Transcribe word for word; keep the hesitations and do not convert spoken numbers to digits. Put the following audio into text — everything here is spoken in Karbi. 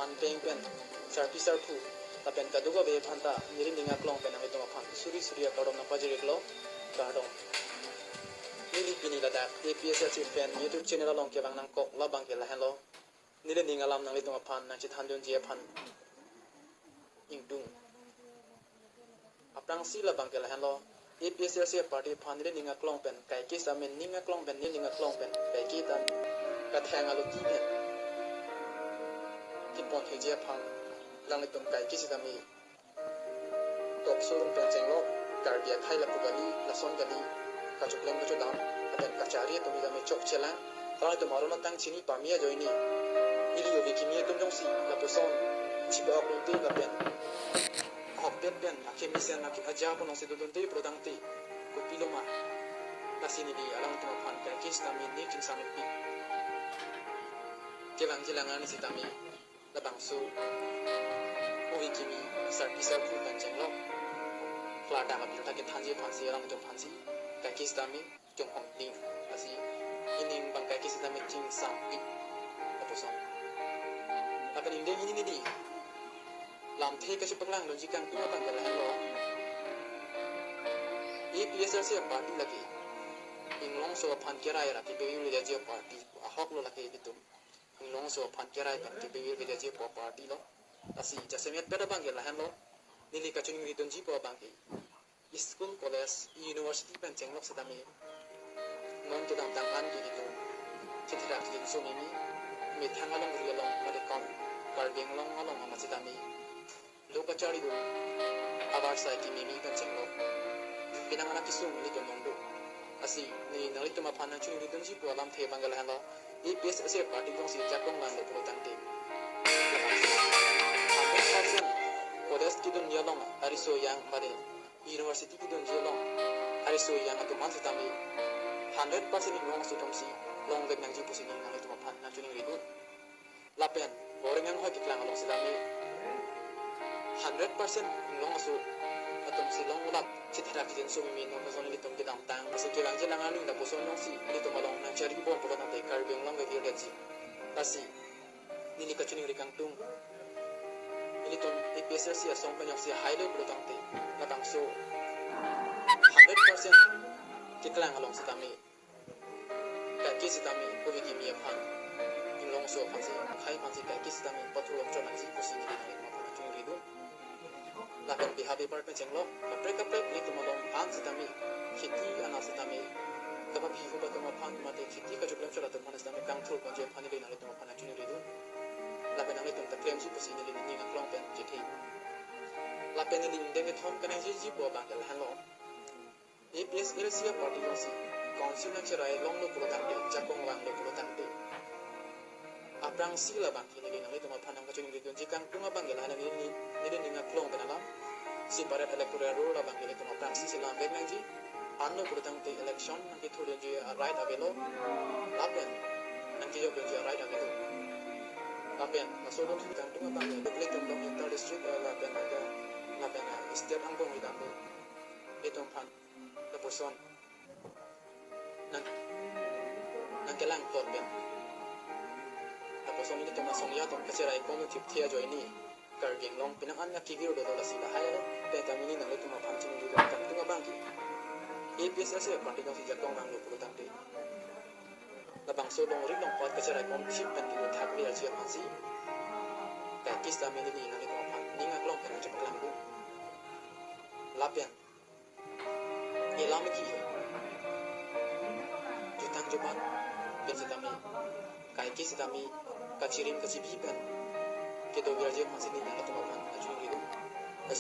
Anpeng pen sarpi sarpo lapen kadokave aphanta neli ning aklong pen nanglitum aphan suri suri akardom nangpajir-iklo, kardom. Neli pini ladak A P S L C Fan YouTube channel along kevang nangkok labang ke lahenlo. Neli ning alam nanglitum aphan nangchethandunji aphan ingtung. Aphrangsi labang ke lahenlo, A P S L C party aphan neli ning aklong pen kaike sitame, ning aklong pen, neli ning aklong pen kaike ta katheng aloti pen kepon theji aphan, nanglitum kaike sitame talk show room pen chenglok, Karbi akhei lapu kali, lason kali, kachoklem kachodam, lapen kachari atum sitame chokchelang, nanglitum aron atang chini pame ajoine, ili ove kimi atum jongsi lapuson chiba-ok lote lapen ahokpet pen akemesen ake aja pon ongsi dodunde pulotangte kopilo ma? Lasi neli alangtum aphan kaike sitame ning chingsam-ikpik. Kevangji alang arni sitame labangso ove kimi sarpi sarpo pen chenglok, klardak apirtha kethanji aphansi alangtum aphansi kaike sitame chonghong ning, lasi ining abang kaike sitame chingsam-ik lapuson. Lapen ingdeng hini neli lamthe kachepaklangdunji kangtung abang ke lahenlo, A P S L C party lake Inglongso aphan kerai ra kepavirvedetji party ahoklo lake, ilitum Inglongso aphan kerai pen kepavirvedetji pu party lo. Lasi jasemet pen abang ke lahenlo, neli kachiningridunji pu abang ke school, college, university pen chenglok sitame non kedamtang an ke ilitum chetherak chejinso meme, methang alongri along mate kam Karbi Anglong along amat sitame lo kachari-un avarsai kememe pen chenglok, penang anak kesung ilitum longdo. Lasi neli nanglitum aphan nangchiningridunji pu alamthe abang ke lahenlo, A P S L C party jongsi jakong langlo pulotangte, hundred percent college kedunji along ariso yang mate university kedunji along ariso yang atum an sitame hundred percent Inglongso atumsi longvek nangji pusi neli nanglitum aphan nangchiningridun. Lapen Boreng anghoi keklang along sitame hundred percent Inglongso atumsi longlap chetherak chejinso meme, non ason ilitum kedamtang, lasi kevangji alang arni lapuson jongsi ilitum along nangchari bom pulotangte Karbi Anglong ke virdetji. Lasi neli kachiningri kangtung, ilitum A P S L C asong pen jongsi hailo pulotangte, labangso hundred percent keklang along sitame kaike sitame ove kimi aphan, Inglongso aphansi, akhei aphansi kaike sitame pathurlong chonangji pusi neli nanglitum aphan nangchiningridun. Lapen beha bepar pen chenglok, kaprek kaprek ilitum along an sitame, kheti ana sitame, kapabi hup atum aphan mate kheti kachoklem chot atum aphan sitame kangthur ponji aphan neli nanglitum aphan nangchiningridun. Lapen nanglitum ta klemji pusi neli ning aklong pen chethe. Lapen neli ingdeng kethom kaningjeji pu abang ke lahenlo, A P S L C party jongsi council nangcherai longlo pulotangte, jakong vanglo pulotangte, aphrangsi labang ke neli nanglitum aphan nangkachiningridunji kangtung abang ke lahenlo, neli, neli ning aklong pen alam, separate electoral roll abang ke ilitum aphrangsi selamvek nangji. Anlo pulotangte election nangkethurdunji a-right avelo, lapen nangkejokdunji a-right avelo. Lapen laso atum si kangtung abang ke, ilitum long inter district, eh, lapen, lapen, lapen, eh, state angbong idamlo. Itum aphan lapuson nang, nangkelang plot pen, lapuson ilitum asong ya atum kacherai kom thipthe ajoine Karbi Anglong penang an akevir dolo, lasi lahai pen tame neli nanglitum aphan chiningri kangtung abang ke, A P S L C party jongsi jakong vanglo pulotangte, labangso longri longpat kacherai kom thip pen kedo thakveji aphansi kaike sitame neli nanglitum aphan ning aklong pen nangchepaklangdun. Lapen elam ki jutang jumat pen sitame, kaike sitame kachirim kachibi pen kedoverji aphansi neli nanglitum aphan nangchiningridun.